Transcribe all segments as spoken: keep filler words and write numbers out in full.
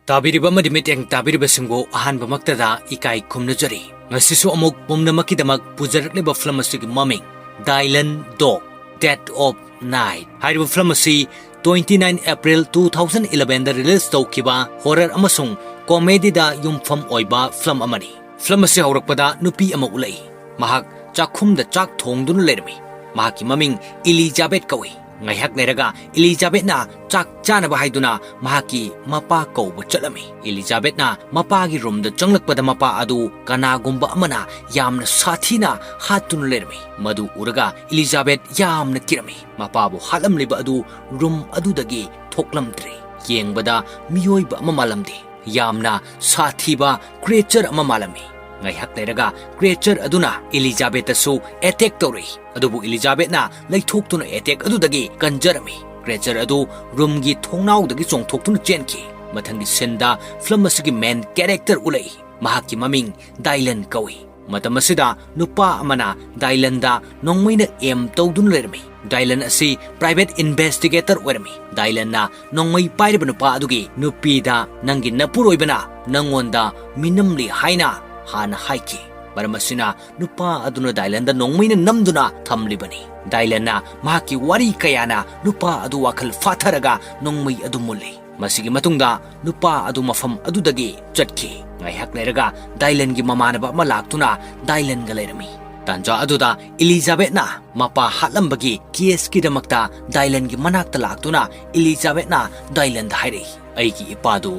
ꯇꯥꯕꯤꯔꯤꯕ ꯑꯃꯗꯤ ꯃꯤꯠꯌꯦꯡ ꯇꯥꯕꯤꯔꯤꯕꯁꯤꯡꯕꯨ ꯑꯍꯥꯟꯕꯃꯛꯇꯗ ꯏꯀꯥꯏ ꯈꯨꯝꯅꯖꯔꯤ꯫ ꯉꯁꯤꯁꯨ ꯑꯃꯨꯛ ꯄꯨꯝꯅꯃꯛꯀꯤꯗꯃꯛ ꯄꯨꯖꯔꯛꯂꯤꯕ ꯐꯤꯂꯝ ꯑꯁꯤꯒꯤ ꯃꯃꯤꯡ Dylan Dog, Dead of Night꯫ ꯍꯥꯏꯔꯤꯕ ꯐꯤꯂꯝ ꯑꯁꯤ twenty nine April two thousand eleven ꯗ release ꯇꯧꯈꯤꯕ horror ꯑꯃꯁꯨꯡ comedy ꯗ ꯌꯨꯝꯐꯝ ꯑꯣꯏꯕ ꯐꯤꯂꯝ ꯑꯃꯅꯤ꯫ ꯐꯤꯂꯝ ꯑꯁꯤ ꯍꯧꯔꯛꯄꯗ ꯅꯨꯄꯤ ꯑꯃ ꯎꯠꯂꯛꯏ꯫ ꯃꯍꯥꯛ ꯆꯥꯛꯈꯨꯝꯗ ꯆꯥꯛ ꯊꯣꯡꯗꯨꯅ ꯂꯩꯔꯝꯃꯤ꯫ ꯃꯍꯥꯛꯀꯤ ꯃꯃꯤꯡ ꯏꯂꯤꯖꯥꯕꯦꯠ ꯀꯧꯏ꯫ ꯉꯥꯏꯍꯥꯛ ꯂꯩꯔꯒ ꯏꯂꯤꯖꯥꯕꯦꯠꯅ ꯆꯥꯛ ꯆꯥꯅꯕ ꯍꯥꯏꯗꯨꯅ ꯃꯍꯥꯛꯀꯤ ꯃꯄꯥ ꯀꯧꯕ ꯆꯠꯂꯝꯃꯤ꯫ ꯏꯂꯤꯖꯥꯕꯦꯠꯅ ꯃꯄꯥꯒꯤ ꯔꯨꯝꯗ ꯆꯪꯂꯛꯄꯗ ꯃꯄꯥ ꯑꯗꯨ ꯀꯅꯥꯒꯨꯝꯕ ꯑꯃꯅ ꯌꯥꯝꯅ ꯁꯥꯊꯤꯅ ꯍꯥꯠꯇꯨꯅ ꯂꯩꯔꯝꯃꯤ꯫ ꯃꯗꯨ ꯎꯔꯒ ꯏꯂꯤꯖꯥꯕꯦꯠ ꯌꯥꯝꯅ ꯀꯤꯔꯝꯃꯤ꯫ ꯃꯄꯥꯕꯨ ꯍꯥꯠꯂꯝꯂꯤꯕ ꯑꯗꯨ ꯔꯨꯝ ꯑꯗꯨꯗꯒꯤ ꯊꯣꯛꯂꯝꯗ꯭ꯔꯦ꯫ ꯌꯦꯡꯕꯗ ꯃꯤꯑꯣꯏꯕ ꯑꯃ ꯃꯥꯜꯂꯝꯗꯦ꯫ ꯌꯥꯝꯅ ꯁꯥꯊꯤꯕ creature ꯑꯃ ꯃꯥꯜꯂꯝꯃꯤ꯫ ꯉꯥꯏꯍꯥꯛ ꯂꯩꯔꯒ creature ꯑꯗꯨꯅ ꯏꯂꯤꯖꯥꯕꯦꯠꯇꯁꯨ attack ꯇꯧꯔꯛꯏ꯫ ꯑꯗꯨꯕꯨ ꯏꯂꯤꯖꯥꯕꯦꯠꯅ ꯂꯩꯊꯣꯛꯇꯨꯅ attack ꯑꯗꯨꯗꯒꯤ ꯀꯟꯖꯔꯝꯃꯤ꯫ Creature ꯑꯗꯨ ꯔꯨꯝꯒꯤ ꯊꯣꯡꯅꯥꯎꯗꯒꯤ ꯆꯣꯡꯊꯣꯛꯇꯨꯅ ꯆꯦꯟꯈꯤ꯫ ꯃꯊꯪꯒꯤ scene ꯗ ꯐꯤꯂꯝ ꯑꯁꯤꯒꯤ main character ꯎꯠꯂꯛꯏ꯫ ꯃꯍꯥꯛꯀꯤ ꯃꯃꯤꯡ ꯗꯥꯏꯂꯟ ꯀꯧꯏ꯫ ꯃꯇꯝ ꯑꯁꯤꯗ ꯅꯨꯄꯥ ꯑꯃꯅ ꯗꯥꯏꯂꯟꯗ ꯅꯣꯡꯃꯩꯅ aim ꯇꯧꯗꯨꯅ ꯂꯩꯔꯝꯃꯤ꯫ ꯗꯥꯏꯂꯟ ꯑꯁꯤ private investigator ꯑꯣꯏꯔꯝꯃꯤ꯫ ꯗꯥꯏꯂꯟꯅ ꯅꯣꯡꯃꯩ ꯄꯥꯏꯔꯤꯕ ꯅꯨꯄꯥ ꯑꯗꯨꯒꯤ ꯅꯨꯄꯤꯗ, "ꯅꯪꯒꯤ ꯅꯄꯨꯔꯣꯏꯕꯅ ꯅꯪꯉꯣꯟꯗ ꯃꯤꯅꯝꯂꯤ" ꯍꯥꯏꯅ ꯍꯥꯟꯅ ꯍꯥꯏꯈꯤ꯫ ꯃꯔꯝ ꯑꯁꯤꯅ ꯅꯨꯄꯥ ꯑꯗꯨꯅ ꯗꯥꯏꯂꯟꯗ ꯅꯣꯡꯃꯩꯅ ꯅꯝꯗꯨꯅ ꯊꯝꯂꯤꯕꯅꯤ꯫ ꯗꯥꯏꯂꯟꯅ ꯃꯍꯥꯛꯀꯤ ꯋꯥꯔꯤ ꯀꯌꯥꯅ ꯅꯨꯄꯥ ꯑꯗꯨ ꯋꯥꯈꯜ ꯐꯥꯊꯔꯒ ꯅꯣꯡꯃꯩ ꯑꯗꯨ ꯃꯨꯜꯂꯤ꯫ ꯃꯁꯤꯒꯤ ꯃꯇꯨꯡꯗ ꯅꯨꯄꯥ ꯑꯗꯨ ꯃꯐꯝ ꯑꯗꯨꯗꯒꯤ ꯆꯠꯈꯤ꯫ ꯉꯥꯏꯍꯥꯛ ꯂꯩꯔꯒ ꯗꯥꯏꯂꯟꯒꯤ ꯃꯃꯥꯟꯅꯕ ꯑꯃ ꯂꯥꯛꯇꯨꯅ ꯗꯥꯏꯂꯟꯒ ꯂꯩꯔꯝꯃꯤ꯫ ꯇꯥꯟꯖꯥ ꯑꯗꯨꯗ ꯏꯂꯤꯖꯥꯕꯦꯠꯅ ꯃꯄꯥ ꯍꯥꯠꯂꯝꯕꯒꯤ caseꯀꯤꯗꯃꯛꯇ ꯗꯥꯏꯂꯟꯒꯤ ꯃꯅꯥꯛꯇ ꯂꯥꯛꯇꯨꯅ ꯏꯂꯤꯖꯥꯕꯦꯠꯅ ꯗꯥꯏꯂꯟꯗ ꯍꯥꯏꯔꯛꯏ, "ꯑꯩꯒꯤ ꯏꯄꯥꯗꯨ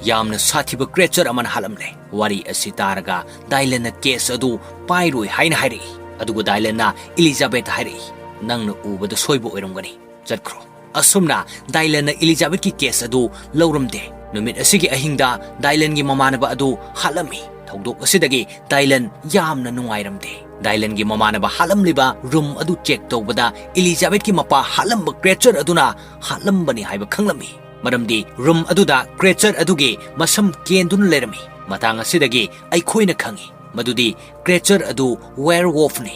ꯌꯥꯝꯅ ꯁꯥꯊꯤꯕ creature ꯑꯃꯅ ꯍꯥꯠꯂꯝꯂꯦ꯫ ꯋꯥꯔꯤ ꯑꯁꯤ ꯇꯥꯔꯒ ꯗꯥꯏꯂꯟꯅ case ꯑꯗꯨ ꯄꯥꯏꯔꯣꯏ ꯍꯥꯏꯅ ꯍꯥꯏꯔꯛꯏ꯫" ꯑꯗꯨꯒ ꯗꯥꯏꯂꯟꯅ ꯏꯂꯤꯖꯥꯕꯦꯠꯇ ꯍꯥꯏꯔꯛꯏ, "ꯅꯪꯅ ꯎꯕꯗ ꯁꯣꯏꯕ ꯑꯣꯏꯔꯝꯒꯅꯤ꯫ ꯆꯠꯈ꯭ꯔꯣ꯫" ꯑꯁꯨꯝꯅ ꯗꯥꯏꯂꯟꯅ ꯏꯂꯤꯖꯥꯕꯦꯠꯀꯤ case ꯑꯗꯨ ꯂꯧꯔꯝꯗꯦ꯫ ꯅꯨꯃꯤꯠ ꯑꯁꯤꯒꯤ ꯑꯍꯤꯡꯗ ꯗꯥꯏꯂꯟꯒꯤ ꯃꯃꯥꯟꯅꯕ ꯑꯗꯨ ꯍꯥꯠꯂꯝꯃꯤ꯫ ꯊꯧꯗꯣꯛ ꯑꯁꯤꯗꯒꯤ ꯗꯥꯏꯂꯟ ꯌꯥꯝꯅ ꯅꯨꯡꯉꯥꯏꯔꯝꯗꯦ꯫ ꯗꯥꯏꯂꯟꯒꯤ ꯃꯃꯥꯟꯅꯕ ꯍꯥꯠꯂꯝꯂꯤꯕ room ꯑꯗꯨ check ꯇꯧꯕꯗ ꯏꯂꯤꯖꯥꯕꯦꯠꯀꯤ ꯃꯄꯥ ꯍꯥꯠꯂꯝꯕ creature ꯑꯗꯨꯅ ꯍꯥꯠꯂꯝꯕꯅꯤ ꯍꯥꯏꯕ ꯈꯪꯂꯝꯃꯤ꯫ ꯃꯔꯝꯗꯤ room ꯑꯗꯨꯗ creature ꯑꯗꯨꯒꯤ ꯃꯁꯝ ꯀꯦꯟꯗꯨꯅ ꯂꯩꯔꯝꯃꯤ꯫ ꯃꯇꯥꯡ ꯑꯁꯤꯗꯒꯤ ꯑꯩꯈꯣꯏꯅ ꯈꯪꯏ ꯃꯗꯨꯗꯤ creature ꯑꯗꯨ werewolfꯅꯤ,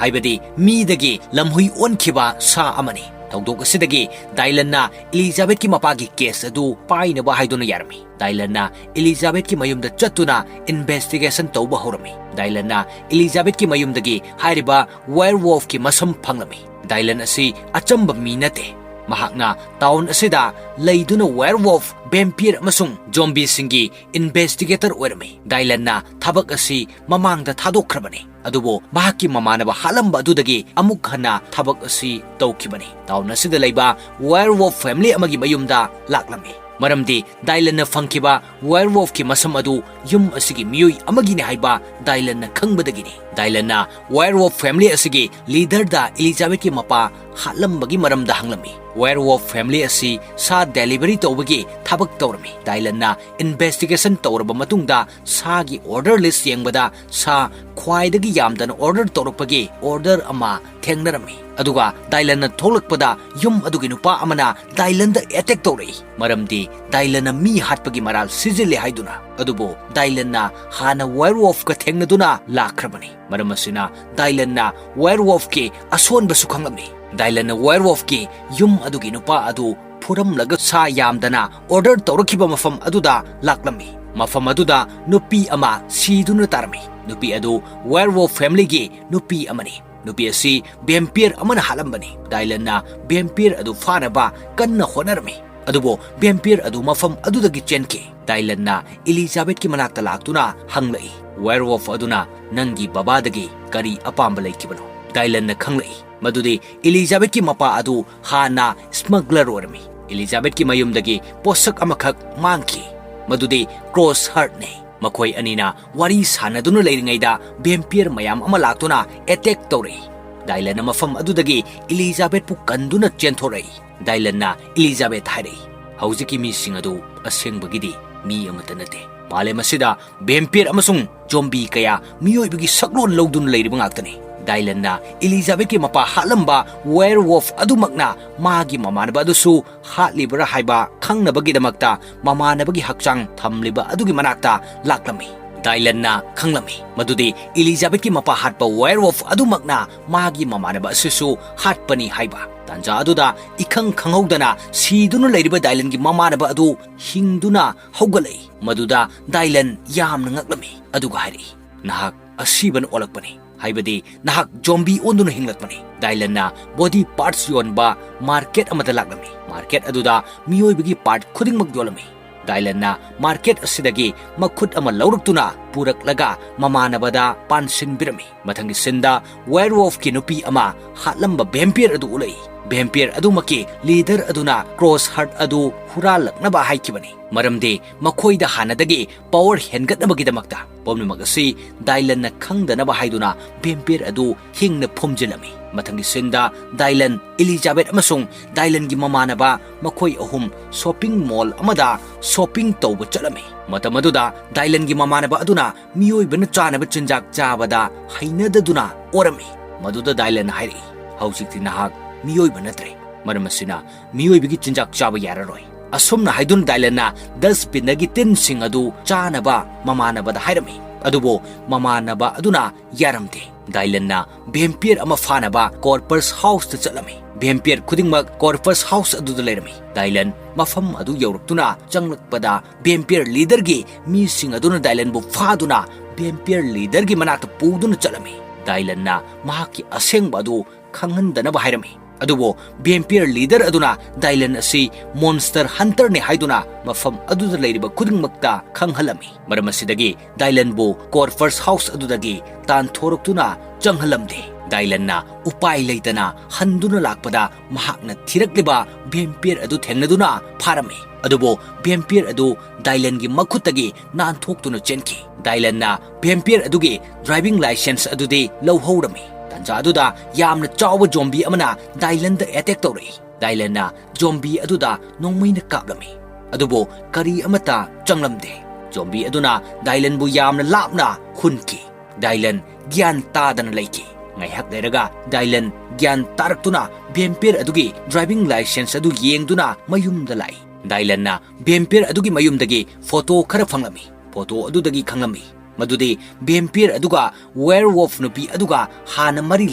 ꯍꯥꯏꯕꯗꯤ ꯃꯤꯗꯒꯤ ꯂꯝꯍꯨꯏ ꯑꯣꯟꯈꯤꯕ ꯁꯥ ꯑꯃꯅꯤ꯫ ꯊꯧꯗꯣꯛ ꯑꯁꯤꯗꯒꯤ ꯗꯥꯏꯂꯟꯅ ꯏꯂꯤꯖꯥꯕꯦꯠꯀꯤ ꯃꯄꯥꯒꯤ ꯀꯦꯁ ꯑꯗꯨ ꯄꯥꯏꯅꯕ ꯍꯥꯏꯗꯨꯅ ꯌꯥꯔꯝꯃꯤ꯫ ꯗꯥꯏꯂꯟꯅ ꯏꯂꯤꯖꯥꯕꯦꯠꯀꯤ ꯃꯌꯨꯝꯗ ꯆꯠꯇꯨꯅ ꯏꯟꯚꯦꯁꯇꯤꯒꯦꯁꯟ ꯇꯧꯕ ꯍꯧꯔꯝꯃꯤ꯫ ꯗꯥꯏꯂꯟꯅ ꯏꯂꯤꯖꯥꯕꯦꯠꯀꯤ ꯃꯌꯨꯝꯗꯒꯤ ꯍꯥꯏꯔꯤꯕ ꯋꯥꯌꯔ ꯋꯣꯜꯐꯀꯤ ꯃꯁꯝ ꯐꯪꯂꯝꯃꯤ꯫ ꯗꯥꯏꯂꯟ ꯑꯁꯤ ꯑꯆꯝꯕ ꯃꯤ ꯅꯠꯇꯦ꯫ ꯃꯍꯥꯛꯅ ꯇꯥꯎꯟ ꯑꯁꯤꯗ ꯂꯩꯗꯨꯅ ꯋꯥꯌꯔ ꯋꯣꯜꯐ, ꯚꯦꯝꯄꯤꯌꯔ ꯑꯃꯁꯨꯡ ꯖꯣꯝꯕꯤꯁꯤꯡꯒꯤ ꯏꯟꯚꯦꯁꯇꯤꯒꯦꯇꯔ ꯑꯣꯏꯔꯝꯃꯤ꯫ ꯗꯥꯏꯂꯟꯅ ꯊꯕꯛ ꯑꯁꯤ ꯃꯃꯥꯡꯗ ꯊꯥꯗꯣꯛꯈ꯭ꯔꯕꯅꯤ, ꯑꯗꯨꯕꯨ ꯃꯍꯥꯛꯀꯤ ꯃꯃꯥꯟꯅꯕ ꯍꯥꯠꯂꯝꯕ ꯑꯗꯨꯗꯒꯤ ꯑꯃꯨꯛ ꯍꯟꯅ ꯊꯕꯛ ꯑꯁꯤ ꯇꯧꯈꯤꯕꯅꯤ꯫ ꯇꯥꯎꯟ ꯑꯁꯤꯗ ꯂꯩꯕ ꯋꯥꯌꯔ ꯋꯣꯜꯐ ꯐꯦꯃꯤꯂꯤ ꯑꯃꯒꯤ ꯃꯌꯨꯝꯗ ꯂꯥꯛꯂꯝꯃꯤ, ꯃꯔꯝꯗꯤ ꯗꯥꯏꯂꯟꯅ ꯐꯪꯈꯤꯕ ꯋꯥꯌꯔ ꯋꯣꯜꯐꯀꯤ ꯃꯁꯝ ꯑꯗꯨ ꯌꯨꯝ ꯑꯁꯤꯒꯤ ꯃꯤꯑꯣꯏ ꯑꯃꯒꯤꯅꯤ ꯍꯥꯏꯕ ꯗꯥꯏꯂꯟꯅ ꯈꯪꯕꯗꯒꯤꯅꯤ꯫ ꯗꯥꯏꯂꯟꯅ ꯋꯥꯌꯔ ꯋꯣꯜꯐ ꯐꯦꯃꯤꯂꯤ ꯑꯁꯤꯒꯤ ꯂꯤꯗꯔꯗ ꯏꯂꯤꯖꯥꯕꯦꯠꯀꯤ ꯃꯄꯥ ꯍꯥꯠꯂꯝꯕꯒꯤ ꯃꯔꯝꯗ ꯍꯪꯂꯝꯃꯤ꯫ ꯋꯥꯌꯔ ꯋꯣꯜꯐ ꯐꯦꯃꯤꯂꯤ ꯑꯁꯤ ꯁꯥ ꯗꯦꯂꯤꯚꯔꯤ ꯇꯧꯕꯒꯤ ꯊꯕꯛ ꯇꯧꯔꯝꯃꯤ꯫ ꯗꯥꯏꯂꯟꯅ ꯏꯟꯚꯦꯁꯇꯤꯒꯦꯁꯟ ꯇꯧꯔꯕ ꯃꯇꯨꯡꯗ ꯁꯥꯒꯤ ꯑꯣꯔꯗꯔ ꯂꯤꯁ ꯌꯦꯡꯕꯗ ꯁꯥ ꯈ꯭ꯋꯥꯏꯗꯒꯤ ꯌꯥꯝꯗꯅ ꯑꯣꯔꯗꯔ ꯇꯧꯔꯛꯄꯒꯤ ꯑꯣꯔꯗꯔ ꯑꯃ ꯊꯦꯡꯅꯔꯝꯃꯤ꯫ ꯑꯗꯨꯒ ꯗꯥꯏꯂꯟꯅ ꯊꯣꯛꯂꯛꯄꯗ ꯌꯨꯝ ꯑꯗꯨꯒꯤ ꯅꯨꯄꯥ ꯑꯃꯅ ꯗꯥꯏꯂꯟꯗ ꯑꯦꯇꯦꯛ ꯇꯧꯔꯛꯏ, ꯃꯔꯝꯗꯤ ꯗꯥꯏꯂꯟꯅ ꯃꯤ ꯍꯥꯠꯄꯒꯤ ꯃꯔꯥꯜ ꯁꯤꯖꯤꯜꯂꯦ ꯍꯥꯏꯗꯨꯅ꯫ ꯑꯗꯨꯕꯨ ꯗꯥꯏꯂꯟꯅ ꯍꯥꯟꯅ ꯋꯥꯌꯔ ꯋꯣꯜꯐꯀ ꯊꯦꯡꯅꯗꯨꯅ ꯂꯥꯛꯈ꯭ꯔꯕꯅꯤ꯫ ꯃꯔꯝ ꯑꯁꯤꯅ ꯗꯥꯏꯂꯟꯅ ꯋꯥꯌꯔ ꯋꯣꯜꯐꯀꯤ ꯑꯁꯣꯟꯕꯁꯨ ꯈꯪꯂꯝꯃꯤ꯫ ꯗꯥꯏꯂꯟꯅ ꯋꯥꯌꯔ ꯋꯣꯜꯐꯀꯤ ꯌꯨꯝ ꯑꯗꯨꯒꯤ ꯅꯨꯄꯥ ꯑꯗꯨ ꯐꯨꯔꯝꯂꯒ ꯁꯥ ꯌꯥꯝꯗꯅ ꯑꯣꯔꯗꯔ ꯇꯧꯔꯛꯈꯤꯕ ꯃꯐꯝ ꯑꯗꯨꯗ ꯂꯥꯛꯂꯝꯃꯤ꯫ ꯃꯐꯝ ꯑꯗꯨꯗ ꯅꯨꯄꯤ ꯑꯃ ꯁꯤꯗꯨꯅ ꯇꯥꯔꯝꯃꯤ꯫ ꯅꯨꯄꯤ ꯑꯗꯨ ꯋꯥꯌꯔ ꯋꯣꯜꯐ ꯐꯦꯃꯤꯂꯤꯒꯤ ꯅꯨꯄꯤ ꯑꯃꯅꯤ꯫ ꯅꯨꯄꯤ ꯑꯁꯤ ꯚꯦꯝꯄꯤꯌꯔ ꯑꯃꯅ ꯍꯥꯠꯂꯝꯕꯅꯤ꯫ ꯗꯥꯏꯂꯟꯅ ꯚꯦꯝꯄꯤꯌꯔ ꯑꯗꯨ ꯐꯥꯅꯕ ꯀꯟꯅ ꯍꯣꯠꯅꯔꯝꯃꯤ, ꯑꯗꯨꯕꯨ ꯚꯦꯝꯄꯤꯌꯔ ꯑꯗꯨ ꯃꯐꯝ ꯑꯗꯨꯗꯒꯤ ꯆꯦꯟꯈꯤ꯫ ꯗꯥꯏꯂꯟꯅ ꯏꯂꯤꯖꯥꯕꯦꯠꯀꯤ ꯃꯅꯥꯛꯇ ꯂꯥꯛꯇꯨꯅ ꯍꯪꯂꯛꯏ, "ꯋꯥꯌꯔ ꯋꯣꯜꯐ ꯑꯗꯨꯅ ꯅꯪꯒꯤ ꯕꯕꯥꯗꯒꯤ ꯀꯔꯤ ꯑꯄꯥꯝꯕ ꯂꯩꯈꯤꯕꯅꯣ?" ꯗꯥꯏꯂꯟꯅ ꯈꯪꯂꯛꯏ ꯃꯗꯨꯗꯤ ꯏꯂꯤꯖꯥꯕꯦꯠꯀꯤ ꯃꯄꯥ ꯑꯗꯨ ꯍꯥꯟꯅ ꯁ꯭ꯃꯒꯂꯔ ꯑꯣꯏꯔꯝꯃꯤ꯫ ꯏꯂꯤꯖꯥꯕꯦꯠꯀꯤ ꯃꯌꯨꯝꯗꯒꯤ ꯄꯣꯠꯁꯛ ꯑꯃꯈꯛ ꯃꯥꯡꯈꯤ, ꯃꯗꯨꯗꯤ ꯀ꯭ꯔꯣꯁ ꯍꯥꯔꯠꯅꯤ꯫ ꯃꯈꯣꯏ ꯑꯅꯤꯅ ꯋꯥꯔꯤ ꯁꯥꯟꯅꯗꯨꯅ ꯂꯩꯔꯤꯉꯩꯗ ꯚꯦꯝꯄꯤꯌꯔ ꯃꯌꯥꯝ ꯑꯃ ꯂꯥꯛꯇꯨꯅ ꯑꯦꯇꯦꯛ ꯇꯧꯔꯛꯏ꯫ ꯗꯥꯏꯂꯟꯅ ꯃꯐꯝ ꯑꯗꯨꯗꯒꯤ ꯏꯂꯤꯖꯥꯕꯦꯠꯄꯨ ꯀꯟꯗꯨꯅ ꯆꯦꯟꯊꯣꯔꯛꯏ꯫ ꯗꯥꯏꯂꯟꯅ ꯏꯂꯤꯖꯥꯕꯦꯠ ꯍꯥꯏꯔꯛꯏ, "ꯍꯧꯖꯤꯛꯀꯤ ꯃꯤꯁꯤꯡ ꯑꯗꯨ ꯑꯁꯦꯡꯕꯒꯤꯗꯤ ꯃꯤ ꯑꯃꯠꯇ ꯅꯠꯇꯦ꯫ ꯃꯥꯂꯦꯝ ꯑꯁꯤꯗ ꯚꯦꯝꯄꯤꯌꯔ ꯑꯃꯁꯨꯡ ꯖꯣꯝꯕꯤ ꯀꯌꯥ ꯃꯤꯑꯣꯏꯕꯒꯤ ꯁꯛꯂꯣꯟ ꯂꯧꯗꯨꯅ ꯂꯩꯔꯤꯕ ꯉꯥꯛꯇꯅꯤ꯫" ꯗꯥꯏꯂꯟꯅ ꯏꯂꯤꯖꯥꯕꯦꯠꯀꯤ ꯃꯄꯥ ꯍꯥꯠꯂꯝꯕ ꯋꯥꯌꯔ ꯋꯣꯜꯐ ꯑꯗꯨꯃꯛꯅ ꯃꯥꯒꯤ ꯃꯃꯥꯟꯅꯕ ꯑꯗꯨꯁꯨ ꯍꯥꯠꯂꯤꯕ꯭ꯔꯥ ꯍꯥꯏꯕ ꯈꯪꯅꯕꯒꯤꯗꯃꯛꯇ ꯃꯃꯥꯟꯅꯕꯒꯤ ꯍꯛꯆꯥꯡ ꯊꯝꯂꯤꯕ ꯑꯗꯨꯒꯤ ꯃꯅꯥꯛꯇ ꯂꯥꯛꯂꯝꯃꯤ꯫ ꯗꯥꯏꯂꯟꯅ ꯈꯪꯂꯝꯃꯤ ꯃꯗꯨꯗꯤ ꯏꯂꯤꯖꯥꯕꯦꯠꯀꯤ ꯃꯄꯥ ꯍꯥꯠꯄ ꯋꯦꯌꯔꯋꯣꯜꯐ ꯑꯗꯨꯃꯛꯅ ꯃꯥꯒꯤ ꯃꯃꯥꯟꯅꯕ ꯑꯁꯤꯁꯨ ꯍꯥꯠꯄꯅꯤ ꯍꯥꯏꯕ꯫ ꯇꯥꯟꯖꯥ ꯑꯗꯨꯗ ꯏꯈꯪ ꯈꯪꯍꯧꯗꯅ ꯁꯤꯗꯨꯅ ꯂꯩꯔꯤꯕ ꯗꯥꯏꯂꯟꯒꯤ ꯃꯃꯥꯟꯅꯕ ꯑꯗꯨ ꯍꯤꯡꯗꯨꯅ ꯍꯧꯒꯠꯂꯛꯏ꯫ ꯃꯗꯨꯗ ꯗꯥꯏꯂꯟ ꯌꯥꯝꯅ ꯉꯛꯂꯝꯃꯤ, ꯑꯗꯨꯒ ꯍꯥꯏꯔꯛꯏ, "ꯅꯍꯥꯛ ꯑꯁꯤꯕꯅ ꯑꯣꯜꯂꯛꯄꯅꯤ, ꯍꯥꯏꯕꯗꯤ ꯅꯍꯥꯛ ꯖꯣꯝꯕꯤ ꯑꯣꯟꯗꯨꯅ ꯍꯤꯡꯂꯛꯄꯅꯤ꯫" ꯗꯥꯏꯂꯟꯅ ꯕꯣꯗꯤ ꯄꯥꯔꯠꯁ ꯌꯣꯟꯕ ꯃꯥꯔꯀꯦꯠ ꯑꯃꯗ ꯂꯥꯛꯂꯝꯃꯤ꯫ ꯃꯥꯔꯀꯦꯠ ꯑꯗꯨꯗ ꯃꯤꯑꯣꯏꯕꯒꯤ ꯄꯥꯔꯠ ꯈꯨꯗꯤꯡꯃꯛ ꯌꯣꯜꯂꯝꯃꯤ꯫ ꯗꯥꯏꯂꯟꯅ ꯃꯥꯔꯀꯦꯠ ꯑꯁꯤꯗꯒꯤ ꯃꯈꯨꯠ ꯑꯃ ꯂꯧꯔꯛꯇꯨꯅ ꯄꯨꯔꯛꯂꯒ ꯃꯃꯥꯟꯅꯕꯗ ꯄꯥꯟꯁꯤꯟꯕꯤꯔꯝꯃꯤ꯫ ꯃꯊꯪꯒꯤ ꯁꯤꯟꯗ ꯋꯦꯌꯔꯋꯣꯜꯐꯀꯤ ꯅꯨꯄꯤ ꯑꯃ ꯍꯥꯠꯂꯝꯕ ꯚꯦꯝꯄꯤꯌꯔ ꯑꯗꯨ ꯎꯠꯂꯛꯏ꯫ ꯚꯦꯝꯄꯤꯌꯔ ꯑꯗꯨꯃꯛꯀꯤ ꯂꯤꯗꯔ ꯑꯗꯨꯅ ꯀ꯭ꯔꯣꯁ ꯍꯥꯔꯠ ꯑꯗꯨ ꯍꯨꯔꯥꯜꯂꯛꯅꯕ ꯍꯥꯏꯈꯤꯕꯅꯤ, ꯃꯔꯝꯗꯤ ꯃꯈꯣꯏꯗ ꯍꯥꯟꯅꯗꯒꯤ ꯄꯋꯔ ꯍꯦꯟꯒꯠꯅꯕꯒꯤꯗꯃꯛꯇ꯫ ꯄꯨꯝꯅꯃꯛ ꯑꯁꯤ ꯗꯥꯏꯂꯟꯅ ꯈꯪꯗꯅꯕ ꯍꯥꯏꯗꯨꯅ ꯚꯦꯝꯄꯤꯌꯔ ꯑꯗꯨ ꯍꯤꯡꯅ ꯐꯨꯝꯖꯤꯜꯂꯝꯃꯤ꯫ ꯃꯊꯪꯒꯤ ꯁꯤꯟꯗ ꯗꯥꯏꯂꯟ, ꯏꯂꯤꯖꯥꯕꯦꯠ ꯑꯃꯁꯨꯡ ꯗꯥꯏꯂꯟꯒꯤ ꯃꯃꯥꯟꯅꯕ ꯃꯈꯣꯏ ꯑꯍꯨꯝ ꯁꯣꯄꯤꯡ ꯃꯣꯜ ꯑꯃꯗ ꯁꯣꯄꯤꯡ ꯇꯧꯕ ꯆꯠꯂꯝꯃꯤ꯫ ꯃꯇꯝ ꯑꯗꯨꯗ ꯗꯥꯏꯂꯟꯒꯤ ꯃꯃꯥꯟꯅꯕ ꯑꯗꯨꯅ ꯃꯤꯑꯣꯏꯕꯅ ꯆꯥꯅꯕ ꯆꯤꯟꯖꯥꯛ ꯆꯥꯕꯗ ꯍꯩꯅꯗꯗꯨꯅ ꯑꯣꯔꯝꯃꯤ꯫ ꯃꯗꯨꯗ ꯗꯥꯏꯂꯟꯅ ꯍꯥꯏꯔꯛꯏ, "ꯍꯧꯖꯤꯛꯇꯤ ꯅꯍꯥꯛ ꯃꯤꯑꯣꯏꯕ ꯅꯠꯇ꯭ꯔꯦ, ꯃꯔꯝ ꯑꯁꯤꯅ ꯃꯤꯑꯣꯏꯕꯒꯤ ꯆꯤꯟꯖꯥꯛ ꯆꯥꯕ ꯌꯥꯔꯔꯣꯏ꯫" ꯑꯁꯨꯝꯅ ꯍꯥꯏꯗꯨꯅ ꯗꯥꯏꯂꯟꯅ ꯗꯁꯕꯤꯟꯗꯒꯤ ꯇꯤꯟꯁꯤꯡ ꯑꯗꯨ ꯆꯥꯅꯕ ꯃꯃꯥꯟꯅꯕꯗ ꯍꯥꯏꯔꯝꯃꯤ꯫ ꯑꯗꯨꯕꯨ ꯃꯃꯥꯟꯅꯕ ꯑꯗꯨꯅ ꯌꯥꯔꯝꯗꯦ꯫ ꯗꯥꯏꯂꯟꯅ ꯚꯦꯝꯄꯤꯌꯔ ꯑꯃ ꯐꯥꯅꯕ ꯀꯣꯔꯄꯁ ꯍꯥꯎꯁꯇ ꯆꯠꯂꯝꯃꯤ꯫ ꯚꯦꯝꯄꯤꯌꯔ ꯈꯨꯗꯤꯡꯃꯛ ꯀꯣꯔꯄꯁ ꯍꯥꯎꯁ ꯑꯗꯨꯗ ꯂꯩꯔꯝꯃꯤ꯫ ꯗꯥꯏꯂꯟ ꯃꯐꯝ ꯑꯗꯨ ꯌꯧꯔꯛꯇꯨꯅ ꯆꯪꯂꯛꯄꯗ ꯚꯦꯝꯄꯤꯌꯔ ꯂꯤꯗꯔꯒꯤ ꯃꯤꯁꯤꯡ ꯑꯗꯨꯅ ꯗꯥꯏꯂꯟꯕꯨ ꯐꯥꯗꯨꯅ ꯚꯦꯝꯄꯤꯌꯔ ꯂꯤꯗꯔꯒꯤ ꯃꯅꯥꯛꯇ ꯄꯨꯗꯨꯅ ꯆꯠꯂꯝꯃꯤ꯫ ꯗꯥꯏꯂꯟꯅ ꯃꯍꯥꯛꯀꯤ ꯑꯁꯦꯡꯕ ꯑꯗꯨ ꯈꯪꯍꯟꯗꯅꯕ ꯍꯥꯏꯔꯝꯃꯤ꯫ ꯑꯗꯨꯕꯨ ꯚꯦꯝꯄꯤꯌꯔ ꯂꯤꯗꯔ ꯑꯗꯨꯅ ꯗꯥꯏꯂꯟ ꯑꯁꯤ ꯃꯣꯟꯁꯇꯔ ꯍꯟꯇꯔꯅꯤ ꯍꯥꯏꯗꯨꯅ ꯃꯐꯝ ꯑꯗꯨꯗ ꯂꯩꯔꯤꯕ ꯈꯨꯗꯤꯡꯃꯛꯇ ꯈꯪꯍꯜꯂꯝꯃꯤ꯫ ꯃꯔꯝ ꯑꯁꯤꯗꯒꯤ ꯗꯥꯏꯂꯟꯕꯨ ꯀꯣꯔꯄꯁ ꯍꯥꯎꯁ ꯑꯗꯨꯗꯒꯤ ꯇꯥꯟꯊꯣꯔꯛꯇꯨꯅ ꯆꯪꯍꯜꯂꯝꯗꯦ꯫ ꯗꯥꯏꯂꯟꯅ ꯎꯄꯥꯏ ꯂꯩꯇꯅ ꯍꯟꯗꯨꯅ ꯂꯥꯛꯄꯗ ꯃꯍꯥꯛꯅ ꯊꯤꯔꯛꯂꯤꯕ ꯚꯦꯝꯄꯤꯌꯔ ꯑꯗꯨ ꯊꯦꯡꯅꯗꯨꯅ ꯐꯥꯔꯝꯃꯤ꯫ ꯑꯗꯨꯕꯨ ꯚꯦꯝꯄꯤꯌꯔ ꯑꯗꯨ ꯗꯥꯏꯂꯟꯒꯤ ꯃꯈꯨꯠꯇꯒꯤ ꯅꯥꯟꯊꯣꯛꯇꯨꯅ ꯆꯦꯟꯈꯤ꯫ ꯗꯥꯏꯂꯟꯅ ꯚꯦꯝꯄꯤꯌꯔ ꯑꯗꯨꯒꯤ ꯗ꯭ꯔꯥꯏꯚꯤꯡ ꯂꯥꯏꯁꯦꯟꯁ ꯑꯗꯨꯗꯤ ꯂꯧꯍꯧꯔꯝꯃꯤ꯫ ꯇꯥꯟꯖꯥ ꯑꯗꯨꯗ ꯌꯥꯝꯅ ꯆꯥꯎꯕ ꯖꯣꯝꯕꯤ ꯑꯃꯅ ꯗꯥꯏꯂꯟꯗ ꯑꯦꯇꯦꯛ ꯇꯧꯔꯛꯏ꯫ ꯗꯥꯏꯂꯟꯅ ꯖꯣꯝꯕꯤ ꯑꯗꯨꯗ ꯅꯣꯡꯃꯩꯅ ꯀꯥꯞꯂꯝꯃꯤ꯫ ꯑꯗꯨꯕꯨ ꯀꯔꯤ ꯑꯃꯠꯇ ꯆꯪꯂꯝꯗꯦ꯫ ꯖꯣꯝꯕꯤ ꯑꯗꯨꯅ ꯗꯥꯏꯂꯟꯕꯨ ꯌꯥꯝꯅ ꯂꯥꯞꯅ ꯍꯨꯟꯈꯤ꯫ ꯗꯥꯏꯂꯟ ꯒ꯭ꯌꯥꯟ ꯇꯥꯗꯅ ꯂꯩꯈꯤ꯫ ꯉꯥꯏꯍꯥꯛ ꯂꯩꯔꯒ ꯗꯥꯏꯂꯟ ꯒ꯭ꯌꯥꯟ ꯇꯥꯔꯛꯇꯨꯅ ꯚꯦꯝꯄꯤꯌꯔ ꯑꯗꯨꯒꯤ ꯗ꯭ꯔꯥꯏꯚꯤꯡ ꯂꯥꯏꯁꯦꯟꯁ ꯑꯗꯨ ꯌꯦꯡꯗꯨꯅ ꯃꯌꯨꯝꯗ ꯂꯥꯛꯏ꯫ ꯗꯥꯏꯂꯟꯅ ꯚꯦꯝꯄꯤꯌꯔ ꯑꯗꯨꯒꯤ ꯃꯌꯨꯝꯗꯒꯤ ꯐꯣꯇꯣ ꯈꯔ ꯐꯪꯂꯝꯃꯤ꯫ ꯐꯣꯇꯣ ꯑꯗꯨꯗꯒꯤ ꯈꯪꯂꯝꯃꯤ ꯃꯗꯨꯗꯤ vampire ꯑꯗꯨꯒ werewolf ꯅꯨꯄꯤ ꯑꯗꯨꯒ ꯍꯥꯟꯅ ꯃꯔꯤ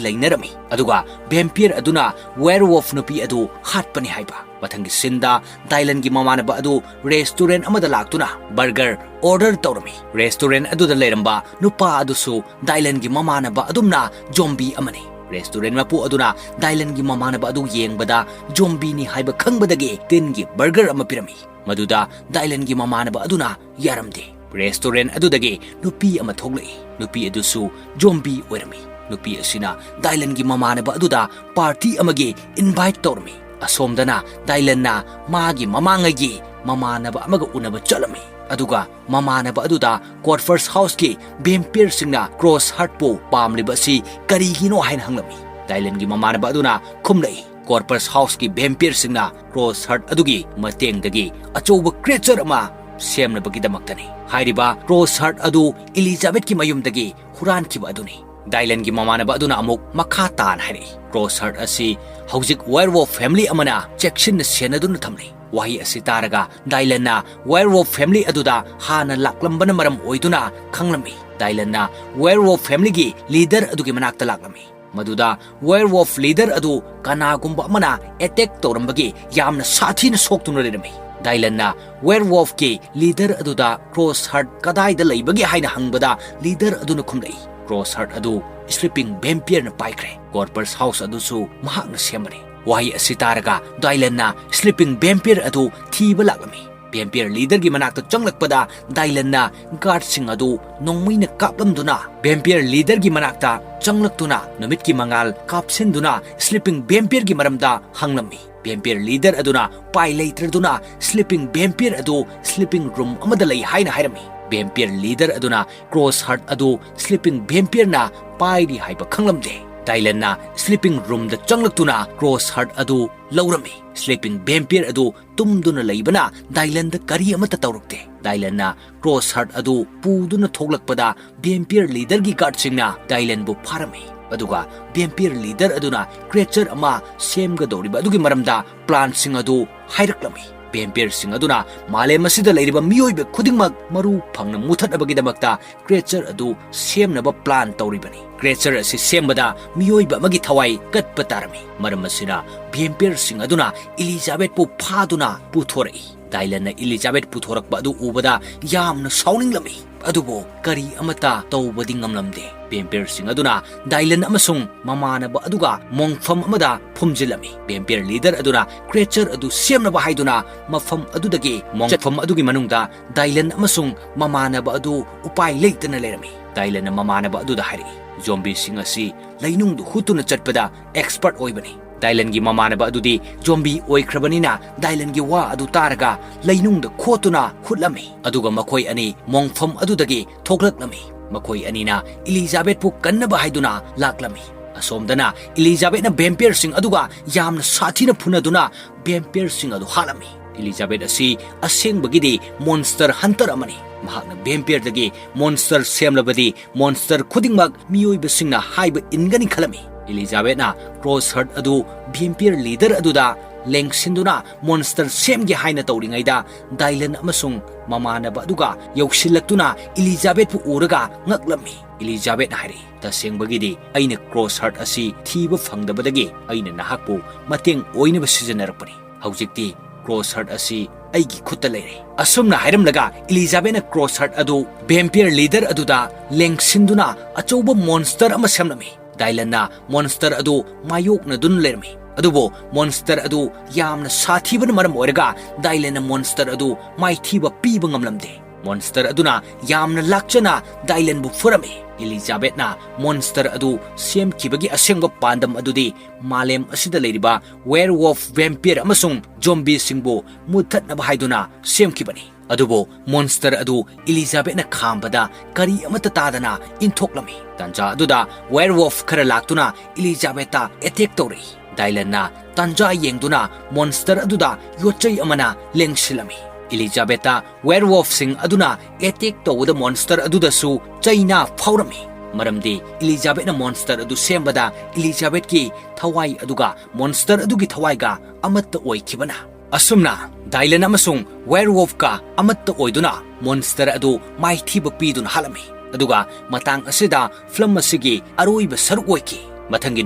ꯂꯩꯅꯔꯝꯃꯤ, ꯑꯗꯨꯒ vampire ꯑꯗꯨꯅ werewolf ꯅꯨꯄꯤ ꯑꯗꯨ ꯍꯥꯠꯄꯅꯤ ꯍꯥꯏꯕ꯫ ꯃꯊꯪꯒꯤ ꯁꯤꯟꯗ ꯗꯥꯏꯂꯟꯒꯤ ꯃꯃꯥꯟꯅꯕ ꯑꯗꯨ restaurant ꯑꯃꯗ ꯂꯥꯛꯇꯨꯅ burger order ꯇꯧꯔꯝꯃꯤ꯫ Restaurant ꯑꯗꯨꯗ ꯂꯩꯔꯝꯕ ꯅꯨꯄꯥ ꯑꯗꯨꯁꯨ ꯗꯥꯏꯂꯟꯒꯤ ꯃꯃꯥꯟꯅꯕ ꯑꯗꯨꯝꯅ zombie ꯑꯃꯅꯤ꯫ Restaurant ꯃꯄꯨ ꯑꯗꯨꯅ ꯗꯥꯏꯂꯟꯒꯤ ꯃꯃꯥꯟꯅꯕ ꯑꯗꯨ ꯌꯦꯡꯕꯗ zombieꯅꯤ ꯍꯥꯏꯕ ꯈꯪꯕꯗꯒꯤ ꯇꯤꯟꯒꯤ burger ꯑꯃ ꯄꯤꯔꯝꯃꯤ꯫ ꯃꯗꯨꯗ ꯗꯥꯏꯂꯟꯒꯤ ꯃꯃꯥꯟꯅꯕ ꯑꯗꯨꯅ ꯌꯥꯔꯝꯗꯦ꯫ Restaurant ꯑꯗꯨꯗꯒꯤ ꯅꯨꯄꯤ ꯑꯃ ꯊꯣꯛꯂꯛꯏ꯫ ꯅꯨꯄꯤ ꯑꯗꯨꯁꯨ zombie ꯑꯣꯏꯔꯝꯃꯤ꯫ ꯅꯨꯄꯤ ꯑꯁꯤꯅ ꯗꯥꯏꯂꯟꯒꯤ ꯃꯃꯥꯟꯅꯕ ꯑꯗꯨꯗ party ꯑꯃꯒꯤ invite ꯇꯧꯔꯝꯃꯤ꯫ ꯑꯁꯣꯝꯗꯅ ꯗꯥꯏꯂꯟꯅ ꯃꯥꯒꯤ ꯃꯃꯥꯡꯉꯩꯒꯤ ꯃꯃꯥꯟꯅꯕ ꯑꯃꯒ ꯎꯅꯕ ꯆꯠꯂꯝꯃꯤ꯫ ꯑꯗꯨꯒ ꯃꯃꯥꯟꯅꯕ ꯑꯗꯨꯗ Corpus Houseꯀꯤ vampireꯁꯤꯡꯅ Crosheartꯄꯨ ꯄꯥꯝꯂꯤꯕ ꯑꯁꯤ ꯀꯔꯤꯒꯤꯅꯣ ꯍꯥꯏꯅ ꯍꯪꯂꯝꯃꯤ꯫ ꯗꯥꯏꯂꯟꯒꯤ ꯃꯃꯥꯟꯅꯕ ꯑꯗꯨꯅ ꯈꯨꯝꯂꯛꯏ, Corpus Houseꯀꯤ vampireꯁꯤꯡꯅ Crosheart ꯑꯗꯨꯒꯤ ꯃꯇꯦꯡꯗꯒꯤ ꯑꯆꯧꯕ creature ꯑꯃ ꯁꯦꯝꯅꯕꯒꯤꯗꯃꯛꯇꯅꯤ꯫ ꯍꯥꯏꯔꯤꯕ Crosheart ꯑꯗꯨ Elizabethꯀꯤ ꯃꯌꯨꯝꯗꯒꯤ ꯍꯨꯔꯥꯟꯈꯤꯕ ꯑꯗꯨꯅꯤ꯫ ꯗꯥꯏꯂꯟꯒꯤ ꯃꯃꯥꯟꯅꯕ ꯑꯗꯨꯅ ꯑꯃꯨꯛ ꯃꯈꯥ ꯇꯥꯅ ꯍꯥꯏꯔꯛꯏ, Crosheart ꯑꯁꯤ ꯍꯧꯖꯤꯛ werewolf family ꯑꯃꯅ ꯆꯦꯛꯁꯤꯟꯅ ꯁꯦꯟꯅꯗꯨꯅ ꯊꯝꯂꯤ꯫ ꯋꯥꯍꯩ ꯑꯁꯤ ꯇꯥꯔꯒ ꯗꯥꯏꯂꯟꯅ werewolf family ꯑꯗꯨꯗ ꯍꯥꯟꯅ ꯂꯥꯛꯂꯝꯕꯅ ꯃꯔꯝ ꯑꯣꯏꯗꯨꯅ ꯈꯪꯂꯝꯃꯤ꯫ ꯗꯥꯏꯂꯟꯅ werewolf familyꯒꯤ leader ꯑꯗꯨꯒꯤ ꯃꯅꯥꯛꯇ ꯂꯥꯛꯂꯝꯃꯤ꯫ ꯃꯗꯨꯗ werewolf leader ꯑꯗꯨ ꯀꯅꯥꯒꯨꯝꯕ ꯑꯃꯅ attack ꯇꯧꯔꯝꯕꯒꯤ ꯌꯥꯝꯅ ꯁꯥꯊꯤꯅ ꯁꯣꯛꯇꯨꯅ ꯂꯩꯔꯝꯃꯤ꯫ ꯗꯥꯏꯂꯟꯅ werewolfꯀꯤ leader ꯑꯗꯨꯗ Crosheart ꯀꯗꯥꯏꯗ ꯂꯩꯕꯒꯦ ꯍꯥꯏꯅ ꯍꯪꯕꯗ leader ꯑꯗꯨꯅ ꯈꯨꯝꯂꯛꯏ, Crosheart ꯑꯗꯨ sleeping vampireꯅ ꯄꯥꯏꯈ꯭ꯔꯦ꯫ Corpus House ꯑꯗꯨꯁꯨ ꯃꯍꯥꯛꯅ ꯁꯦꯝꯕꯅꯤ꯫ ꯋꯥꯍꯩ ꯑꯁꯤ ꯇꯥꯔꯒ ꯗꯥꯏꯂꯟꯅ sleeping vampire ꯑꯗꯨ ꯊꯤꯕ ꯂꯥꯛꯂꯝꯃꯤ꯫ Vampire leaderꯒꯤ ꯃꯅꯥꯛꯇ ꯆꯪꯂꯛꯄꯗ ꯗꯥꯏꯂꯟꯅ guardꯁꯤꯡ ꯑꯗꯨ ꯅꯣꯡꯃꯩꯅ ꯀꯥꯞꯂꯝꯗꯨꯅ vampire leaderꯒꯤ ꯃꯅꯥꯛꯇ ꯆꯪꯂꯛꯇꯨꯅ ꯅꯨꯃꯤꯠꯀꯤ ꯃꯉꯥꯜ ꯀꯥꯞꯁꯤꯟꯗꯨꯅ sleeping vampireꯒꯤ ꯃꯔꯝꯗ ꯍꯪꯂꯝꯃꯤ꯫ Vampire leader ꯑꯗꯨꯅ ꯎꯄꯥꯏ ꯂꯩꯇ꯭ꯔꯗꯨꯅ sleeping vampire ꯑꯗꯨ sleeping room ꯑꯃꯗ ꯂꯩ ꯍꯥꯏꯅ ꯍꯥꯏꯔꯝꯃꯤ꯫ Vampire leader ꯑꯗꯨꯅ Crosheart ꯑꯗꯨ sleeping vampireꯅ ꯄꯥꯏꯔꯤ ꯍꯥꯏꯕ ꯈꯪꯂꯝꯗꯦ꯫ ꯗꯥꯏꯂꯟꯅ sleeping roomꯗ ꯆꯪꯂꯛꯇꯨꯅ Crosheart ꯑꯗꯨ ꯂꯧꯔꯝꯃꯤ꯫ Sleeping vampire ꯑꯗꯨ ꯇꯨꯝꯗꯨꯅ ꯂꯩꯕꯅ ꯗꯥꯏꯂꯟꯗ ꯀꯔꯤ ꯑꯃꯠꯇ ꯇꯧꯔꯛꯇꯦ꯫ ꯗꯥꯏꯂꯟꯅ Crosheart ꯑꯗꯨ ꯄꯨꯗꯨꯅ ꯊꯣꯛꯂꯛꯄꯗ vampire leaderꯒꯤ guardꯁꯤꯡꯅ ꯗꯥꯏꯂꯟꯕꯨ ꯐꯥꯔꯝꯃꯤ꯫ ꯑꯗꯨꯒ vampire leader ꯑꯗꯨꯅ creature ꯑꯃ ꯁꯦꯝꯒꯗꯧꯔꯤꯕ ꯑꯗꯨꯒꯤ ꯃꯔꯝꯗ planꯁꯤꯡ ꯑꯗꯨ ꯍꯥꯏꯔꯛꯂꯝꯃꯤ꯫ ꯚꯦꯝꯄꯤꯌꯔꯁꯤꯡ ꯑꯗꯨꯅ ꯃꯥꯂꯦꯝ ꯑꯁꯤꯗ ꯂꯩꯔꯤꯕ ꯃꯤꯑꯣꯏꯕ ꯈꯨꯗꯤꯡꯃꯛ ꯃꯔꯨ ꯐꯪꯅ ꯃꯨꯊꯠꯅꯕꯒꯤꯗꯃꯛꯇ ꯀ꯭ꯔꯦꯆꯔ ꯑꯗꯨ ꯁꯦꯝꯅꯕ ꯄ꯭ꯂꯥꯟ ꯇꯧꯔꯤꯕꯅꯤ꯫ ꯀ꯭ꯔꯦꯆꯔ ꯑꯁꯤ ꯁꯦꯝꯕꯗ ꯃꯤꯑꯣꯏꯕ ꯑꯃꯒꯤ ꯊꯋꯥꯏ ꯀꯠꯄ ꯇꯥꯔꯝꯃꯤ꯫ ꯃꯔꯝ ꯑꯁꯤꯅ ꯚꯦꯝꯄꯤꯌꯔꯁꯤꯡ ꯑꯗꯨꯅ ꯏꯂꯤꯖꯥꯕꯦꯠꯄꯨ ꯐꯥꯗꯨꯅ ꯄꯨꯊꯣꯔꯛꯏ꯫ ꯗꯥꯏꯂꯟꯅ ꯏꯂꯤꯖꯥꯕꯦꯠ ꯄꯨꯊꯣꯔꯛꯄ ꯑꯗꯨ ꯎꯕꯗ ꯌꯥꯝꯅ ꯁꯥꯎꯅꯤꯡꯂꯝꯃꯤ꯫ ꯑꯗꯨꯕꯨ ꯀꯔꯤ ꯑꯃꯠꯇ ꯇꯧꯕꯗꯤ ꯉꯝꯂꯝꯗꯦ꯫ ꯚꯦꯝꯄꯤꯌꯔꯁꯤꯡ ꯑꯗꯨꯅ ꯗꯥꯏꯂꯟ ꯑꯃꯁꯨꯡ ꯃꯃꯥꯟꯅꯕ ꯑꯗꯨꯒ ꯃꯣꯡꯐꯝ ꯑꯃꯗ ꯐꯨꯝꯖꯤꯜꯂꯝꯃꯤ꯫ ꯚꯦꯝꯄꯤꯌꯔ ꯂꯤꯗꯔ ꯑꯗꯨꯅ ꯀ꯭ꯔꯦꯆꯔ ꯑꯗꯨ ꯁꯦꯝꯅꯕ ꯍꯥꯏꯗꯨꯅ ꯃꯐꯝ ꯑꯗꯨꯗꯒꯤ ꯃꯣꯡꯐꯝ ꯑꯗꯨꯒꯤ ꯃꯅꯨꯡꯗ ꯗꯥꯏꯂꯟ ꯑꯃꯁꯨꯡ ꯃꯃꯥꯟꯅꯕ ꯑꯗꯨ ꯎꯄꯥꯏ ꯂꯩꯇꯅ ꯂꯩꯔꯝꯃꯤ꯫ ꯗꯥꯏꯂꯟꯅ ꯃꯃꯥꯟꯅꯕ ꯑꯗꯨꯗ ꯍꯥꯏꯔꯛꯏ, "ꯖꯣꯝꯕꯤꯁꯤꯡ ꯑꯁꯤ ꯂꯩꯅꯨꯡꯗ ꯍꯨꯠꯇꯨꯅ ꯆꯠꯄꯗ ꯑꯦꯛꯁꯄꯔꯠ ꯑꯣꯏꯕꯅꯤ"꯫ ꯗꯥꯏꯂꯟꯒꯤ ꯃꯃꯥꯟꯅꯕ ꯑꯗꯨꯗꯤ ꯖꯣꯝꯕꯤ ꯑꯣꯏꯈ꯭ꯔꯕꯅꯤꯅ ꯗꯥꯏꯂꯟꯒꯤ ꯋꯥ ꯑꯗꯨ ꯇꯥꯔꯒ ꯂꯩꯅꯨꯡꯗ ꯈꯣꯠꯇꯨꯅ ꯍꯨꯠꯂꯝꯃꯤ꯫ ꯑꯗꯨꯒ ꯃꯈꯣꯏ ꯑꯅꯤ ꯃꯣꯡꯐꯝ ꯑꯗꯨꯗꯒꯤ ꯊꯣꯛꯂꯛꯂꯝꯃꯤ꯫ ꯃꯈꯣꯏ ꯑꯅꯤꯅ ꯏꯂꯤꯖꯥꯕꯦꯠꯄꯨ ꯀꯟꯅꯕ ꯍꯥꯏꯗꯨꯅ ꯂꯥꯛꯂꯝꯃꯤ꯫ ꯑꯁꯣꯝꯗꯅ ꯏꯂꯤꯖꯥꯕꯦꯠꯅ ꯚꯦꯝꯄꯤꯌꯔꯁꯤꯡ ꯑꯗꯨꯒ ꯌꯥꯝꯅ ꯁꯥꯊꯤꯅ ꯐꯨꯅꯗꯨꯅ ꯚꯦꯝꯄꯤꯌꯔꯁꯤꯡ ꯑꯗꯨ ꯍꯥꯠꯂꯝꯃꯤ꯫ ꯏꯂꯤꯖꯥꯕꯦꯠ ꯑꯁꯤ ꯑꯁꯦꯡꯕꯒꯤꯗꯤ ꯃꯣꯟꯁꯇꯔ ꯍꯟꯇꯔ ꯑꯃꯅꯤ꯫ ꯃꯍꯥꯛꯅ ꯚꯦꯝꯄꯤꯌꯔꯗꯒꯤ ꯃꯣꯟꯁꯇꯔ ꯁꯦꯝꯂꯕꯗꯤ ꯃꯣꯟꯁꯇꯔ ꯈꯨꯗꯤꯡꯃꯛ ꯃꯤꯑꯣꯏꯕꯁꯤꯡꯅ ꯍꯥꯏꯕ ꯏꯟꯒꯅꯤ ꯈꯜꯂꯝꯃꯤ꯫ ꯏꯂꯤꯖꯥꯕꯦꯠꯅ ꯀ꯭ꯔꯣꯁ ꯍꯔꯠ ꯑꯗꯨ ꯚꯦꯝꯄꯤꯌꯔ ꯂꯤꯗꯔ ꯑꯗꯨꯗ ꯂꯦꯡꯁꯤꯟꯗꯨꯅ ꯃꯣꯟꯁꯇꯔ ꯁꯦꯝꯒꯦ ꯍꯥꯏꯅ ꯇꯧꯔꯤꯉꯩꯗ ꯗꯥꯏꯂꯟ ꯑꯃꯁꯨꯡ ꯃꯃꯥꯟꯅꯕ ꯑꯗꯨꯒ ꯌꯧꯁꯤꯜꯂꯛꯇꯨꯅ ꯏꯂꯤꯖꯥꯕꯦꯠꯄꯨ ꯎꯔꯒ ꯉꯛꯂꯝꯃꯤ꯫ ꯏꯂꯤꯖꯥꯕꯦꯠꯅ ꯍꯥꯏꯔꯛꯏ, "ꯇꯁꯦꯡꯕꯒꯤꯗꯤ ꯑꯩꯅ ꯀ꯭ꯔꯣꯁ ꯍꯔꯠ ꯑꯁꯤ ꯊꯤꯕ ꯐꯪꯗꯕꯗꯒꯤ ꯑꯩꯅ ꯅꯍꯥꯛꯄꯨ ꯃꯇꯦꯡ ꯑꯣꯏꯅꯕ ꯁꯤꯖꯤꯟꯅꯔꯛꯄꯅꯤ꯫ ꯍꯧꯖꯤꯛꯇꯤ ꯀ꯭ꯔꯣꯁ ꯍꯔꯠ ꯑꯁꯤ ꯑꯩꯒꯤ ꯈꯨꯠꯇ ꯂꯩꯔꯦ"꯫ ꯑꯁꯨꯝꯅ ꯍꯥꯏꯔꯝꯂꯒ ꯏꯂꯤꯖꯥꯕꯦꯠꯅ ꯀ꯭ꯔꯣꯁ ꯍꯔꯠ ꯑꯗꯨ ꯚꯦꯝꯄꯤꯌꯔ ꯂꯤꯗꯔ ꯑꯗꯨꯗ ꯂꯦꯡꯁꯤꯟꯗꯨꯅ ꯑꯆꯧꯕ ꯃꯣꯟꯁꯇꯔ ꯑꯃ ꯁꯦꯝꯂꯝꯃꯤ꯫ ꯗꯥꯏꯂꯟꯅ ꯃꯣꯟꯁꯇꯔ ꯑꯗꯨ ꯃꯥꯌꯣꯛꯅꯗꯨꯅ ꯂꯩꯔꯝꯃꯤ꯫ ꯑꯗꯨꯕꯨ ꯃꯣꯟꯁꯇꯔ ꯑꯗꯨ ꯌꯥꯝꯅ ꯁꯥꯊꯤꯕꯅ ꯃꯔꯝ ꯑꯣꯏꯔꯒ ꯗꯥꯏꯂꯟꯅ ꯃꯣꯟꯁꯇꯔ ꯑꯗꯨ ꯃꯥꯏꯊꯤꯕ ꯄꯤꯕ ꯉꯝꯂꯝꯗꯦ꯫ ꯃꯣꯟꯁꯇꯔ ꯑꯗꯨꯅ ꯌꯥꯝꯅ ꯂꯥꯛꯆꯅ ꯗꯥꯏꯂꯟꯕꯨ ꯐꯨꯔꯝꯃꯤ꯫ ꯏꯂꯤꯖꯥꯕꯦꯠꯅ ꯃꯣꯟꯁꯇꯔ ꯑꯗꯨ ꯁꯦꯝꯈꯤꯕꯒꯤ ꯑꯁꯦꯡꯕ ꯄꯥꯟꯗꯝ ꯑꯗꯨꯗꯤ ꯃꯥꯂꯦꯝ ꯑꯁꯤꯗ ꯂꯩꯔꯤꯕ ꯋꯦꯌꯔꯋꯣꯜꯐ, ꯚꯦꯝꯄꯤꯌꯔ ꯑꯃꯁꯨꯡ ꯖꯣꯝꯕꯤꯁꯤꯡꯕꯨ ꯃꯨꯠꯊꯠꯅꯕ ꯍꯥꯏꯗꯨꯅ ꯁꯦꯝꯈꯤꯕꯅꯤ꯫ ꯑꯗꯨꯕꯨ ꯃꯣꯟꯁꯇꯔ ꯑꯗꯨ ꯏꯂꯤꯖꯥꯕꯦꯠꯅ ꯈꯥꯝꯕꯗ ꯀꯔꯤ ꯑꯃꯠꯇ ꯇꯥꯗꯅ ꯏꯟꯊꯣꯛꯂꯝꯃꯤ꯫ ꯇꯥꯟꯖꯥ ꯑꯗꯨꯗ ꯋꯦꯌꯔꯋꯣꯜꯐ ꯈꯔ ꯂꯥꯛꯇꯨꯅ ꯏꯂꯤꯖꯥꯕꯦꯠꯇ ꯑꯦꯇꯦꯛ ꯇꯧꯔꯛꯏ꯫ ꯗꯥꯏꯂꯟꯅ ꯇꯥꯟꯖꯥ ꯌꯦꯡꯗꯨꯅ ꯃꯣꯟꯁꯇꯔ ꯑꯗꯨꯗ ꯌꯣꯠꯆꯩ ꯑꯃꯅ ꯂꯦꯡꯁꯤꯜꯂꯝꯃꯤ꯫ ꯏꯂꯤꯖꯥꯕꯦꯠꯇ ꯋꯦꯌꯔꯋꯣꯜꯐꯁꯤꯡ ꯑꯗꯨꯅ ꯑꯦꯇꯦꯛ ꯇꯧꯕꯗ ꯃꯣꯟꯁꯇꯔ ꯑꯗꯨꯗꯁꯨ ꯆꯩꯅꯥ ꯐꯥꯎꯔꯝꯃꯤ꯫ ꯃꯔꯝꯗꯤ ꯏꯂꯤꯖꯥꯕꯦꯠꯅ ꯃꯣꯟꯁꯇꯔ ꯑꯗꯨ ꯁꯦꯝꯕꯗ ꯏꯂꯤꯖꯥꯕꯦꯠꯀꯤ ꯊꯋꯥꯏ ꯑꯗꯨꯒ ꯃꯣꯟꯁꯇꯔ ꯑꯗꯨꯒꯤ ꯊꯋꯥꯏꯒ ꯑꯃꯠꯇ ꯑꯣꯏꯈꯤꯕꯅ꯫ ꯑꯁꯨꯝꯅ Dylan ꯑꯃꯁꯨꯡ werewolf ꯀ ꯑꯃꯠꯇ ꯑꯣꯏꯗꯨꯅ monster ꯑꯗꯨ ꯃꯥꯏꯊꯤꯕ ꯄꯤꯗꯨꯅ ꯍꯥꯠꯂꯝꯃꯤ꯫ ꯑꯗꯨꯒ ꯃꯇꯥꯡ ꯑꯁꯤꯗ film ꯑꯁꯤꯒꯤ ꯑꯔꯣꯏꯕ ꯁꯔꯨꯛ ꯑꯣꯏꯈꯤ꯫ ꯃꯊꯪꯒꯤ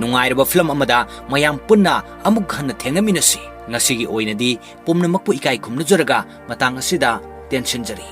ꯅꯨꯡꯉꯥꯏꯔꯕ film ꯑꯃꯗ ꯃꯌꯥꯝ ꯄꯨꯟꯅ ꯑꯃꯨꯛ ꯍꯟꯅ ꯊꯦꯡꯅꯃꯤꯟꯅꯁꯤ꯫ ꯉꯁꯤꯒꯤ ꯑꯣꯏꯅꯗꯤ ꯄꯨꯝꯅꯃꯛꯄꯨ ꯏꯀꯥꯏ ꯈꯨꯝꯅꯖꯔꯒ ꯃꯇꯥꯡ ꯑꯁꯤꯗ ꯇꯦꯟꯁꯤꯟꯖꯔꯤ꯫